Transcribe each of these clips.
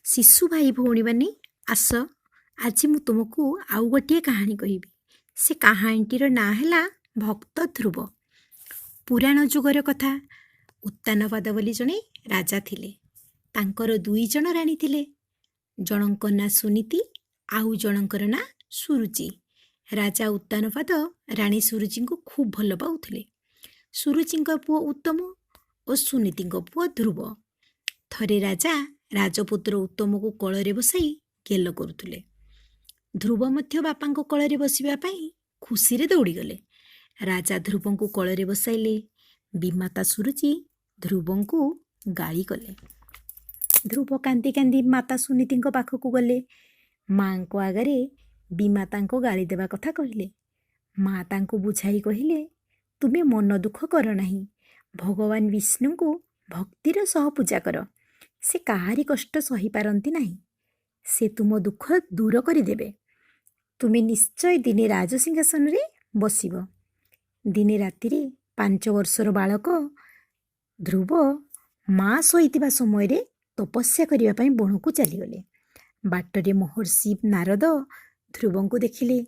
ଶିଶୁ ଭାଇ ଭଉଣୀମାନେ, ଆସ, ଆଜି ମୁଁ ତୁମକୁ ଆଉ ଗୋଟିଏ କାହାଣୀ କହିବି। ସେ କାହାଣୀଟିର ନାଁ ହେଲା ଭକ୍ତ ଧ୍ରୁବ। ପୁରାଣ ଯୁଗର କଥା। ଉତ୍ତାନପାଦ ବୋଲି ଜଣେ ରାଜା ଥିଲେ। ତାଙ୍କର ଦୁଇ ଜଣ ରାଣୀ ଥିଲେ। ଜଣଙ୍କ ନାଁ ସୁନୀତି, ଆଉ ଜଣଙ୍କର ନାଁ ସୁରୁଚି। ରାଜା ଉତ୍ତାନପାଦ ରାଣୀ ସୁରୁଚିଙ୍କୁ ଖୁବ୍ ଭଲ ପାଉଥିଲେ। ସୁରୁଚିଙ୍କ ପୁଅ ଉତ୍ତମ ଓ ସୁନୀତିଙ୍କ ପୁଅ ଧ୍ରୁବ। ଥରେ ରାଜା ରାଜପୁତ୍ର ଉତ୍ତମକୁ କୋଳରେ ବସାଇ ଗେଲ କରୁଥିଲେ। ଧ୍ରୁବ ମଧ୍ୟ ବାପାଙ୍କ କୋଳରେ ବସିବା ପାଇଁ ଖୁସିରେ ଦୌଡ଼ିଗଲେ। ରାଜା ଧ୍ରୁବଙ୍କୁ କୋଳରେ ବସାଇଲେ। ବିମାତା ସୁରୁଚି ଧ୍ରୁବଙ୍କୁ ଗାଳି କଲେ। ଧ୍ରୁବ କାନ୍ଦି କାନ୍ଦି ମାତା ସୁନୀତିଙ୍କ ପାଖକୁ ଗଲେ। ମାଙ୍କ ଆଗରେ ବିମାତାଙ୍କ ଗାଳି ଦେବା କଥା କହିଲେ। ମା ତାଙ୍କୁ ବୁଝାଇ କହିଲେ, ତୁମେ ମନ ଦୁଃଖ କର ନାହିଁ। ଭଗବାନ ବିଷ୍ଣୁଙ୍କୁ ଭକ୍ତିର ସହ ପୂଜା କର। ସେ କାହାରି କଷ୍ଟ ସହିପାରନ୍ତି ନାହିଁ। ସେ ତୁମ ଦୁଃଖ ଦୂର କରିଦେବେ। ତୁମେ ନିଶ୍ଚୟ ଦିନେ ରାଜସିଂହାସନରେ ବସିବ। ଦିନେ ରାତିରେ 5 ବର୍ଷର ବାଳକ ଧ୍ରୁବ ମା ଶୋଇଥିବା ସମୟରେ ତପସ୍ୟା କରିବା ପାଇଁ ବଣକୁ ଚାଲିଗଲେ। ବାଟରେ ମହର୍ଷି ନାରଦ ଧ୍ରୁବଙ୍କୁ ଦେଖିଲେ।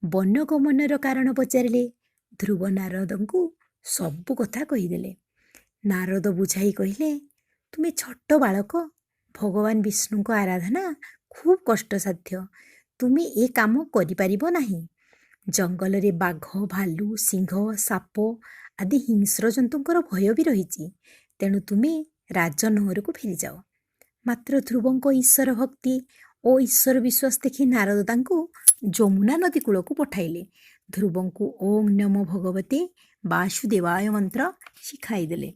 ବନଗମନର କାରଣ ପଚାରିଲେ। ଧ୍ରୁବ ନାରଦଙ୍କୁ ସବୁ କଥା କହିଦେଲେ। ନାରଦ ବୁଝାଇ କହିଲେ, ତୁମେ ଛୋଟ ବାଳକ, ଭଗବାନ ବିଷ୍ଣୁଙ୍କ ଆରାଧନା ଖୁବ୍ କଷ୍ଟସାଧ୍ୟ। ତୁମେ ଏ କାମ କରିପାରିବ ନାହିଁ। ଜଙ୍ଗଲରେ ବାଘ, ଭାଲୁ, ସିଂହ, ସାପ ଆଦି ହିଂସ୍ର ଜନ୍ତୁଙ୍କର ଭୟ ବି ରହିଛି। ତେଣୁ ତୁମେ ରାଜନଅରକୁ ଫେରିଯାଅ। ମାତ୍ର ଧ୍ରୁବଙ୍କ ଈଶ୍ୱର ଭକ୍ତି ଓ ଈଶ୍ୱର ବିଶ୍ୱାସ ଦେଖି ନାରଦ ତାଙ୍କୁ ଯମୁନା ନଦୀ କୂଳକୁ ପଠାଇଲେ। ଧ୍ରୁବଙ୍କୁ ଓଁ ନମୋ ଭଗବତେ ବାସୁଦେବାୟ ମନ୍ତ୍ର ଶିଖାଇଦେଲେ।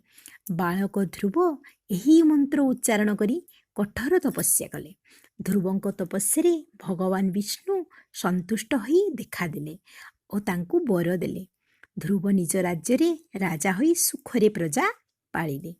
ବାଳକ ଧ୍ରୁବ ଏହି ମନ୍ତ୍ର ଉଚ୍ଚାରଣ କରି କଠୋର ତପସ୍ୟା କଲେ। ଧ୍ରୁବଙ୍କ ତପସ୍ୟାରେ ଭଗବାନ ବିଷ୍ଣୁ ସନ୍ତୁଷ୍ଟ ହୋଇ ଦେଖାଦେଲେ ଓ ତାଙ୍କୁ ବର ଦେଲେ। ଧ୍ରୁବ ନିଜ ରାଜ୍ୟରେ ରାଜା ହୋଇ ସୁଖରେ ପ୍ରଜା ପାଳିଲେ।